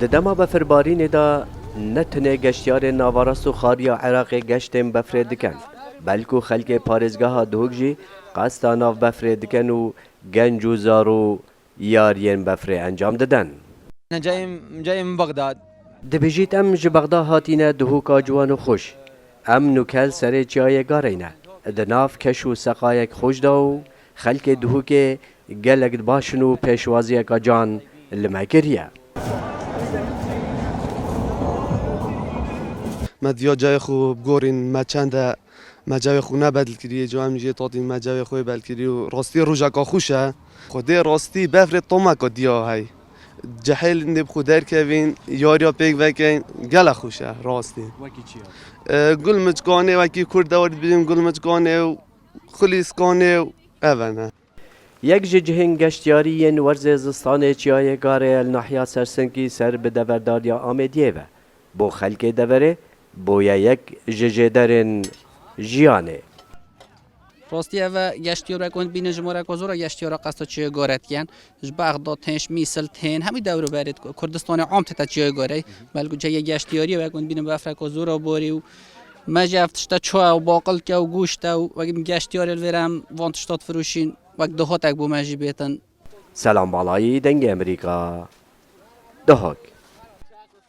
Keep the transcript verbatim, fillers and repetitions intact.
Di dema befirbarînê de ne tenê geştiyarên naverast û xariya Iraqê geştên befrê dikin, belkû xelkê parêzgeha Duhok jî qesta nav befrê dikin û genc û zarû yariyên befrê encam didin. جاي جاي من بغداد. Dibêjît, em ji Bexda hatîne Duhoka ciwan û xweş. Em nûke li serê çiyayê Gareyne. Di nav keş û seqayek xweş de û xelkê Duhokê gelek baş in û pêşwaziyeka can li me kiriye. Me diya cayê xwe bigorîn, me çend e, me cayê xwe nebedil kiriye, ca em jê tatîn me cayê xwe bel kiriye û rastî rojeka xweş e. Xwedê rastî befrê tomeka diya hey. Cehêl êndî bi xwe derkevîn, yariya pêk vekeyn, gelek xweş e rastî. Wekî çi ya? E, gulmiçkanê wekî Kurd dewr dibînim, gulmiçkanê û xulîskanê û ev e ne. Yek ji cihên geştiyarî yên werzê zistanê Çiyayê Garê el nahiya Sersinkî ser bi deverdariya Amêdiyê ve. Bo xelkê deverê boye yek ji jêderên jiyanê. Rastî ev e geştiyarek hûn dibînin ji me re ku zora geştiyara qesta Çiyayê Garê dikin. Ji Bexda tên, ji Mîsil tên, hemî dewrûberê Kurdistanê am tête Çiyayê Garê. Belkû cihê geştiyariyê wek hûn dibînin befreka zora borî û me jî ev tişte çaye û baqilke û goşt e û wek geştiyarê li vêre em van tişta difiroşîn, wek dahatek bo me jî bêtin. Selam Balayî, Dengê Amerîka, Duhok.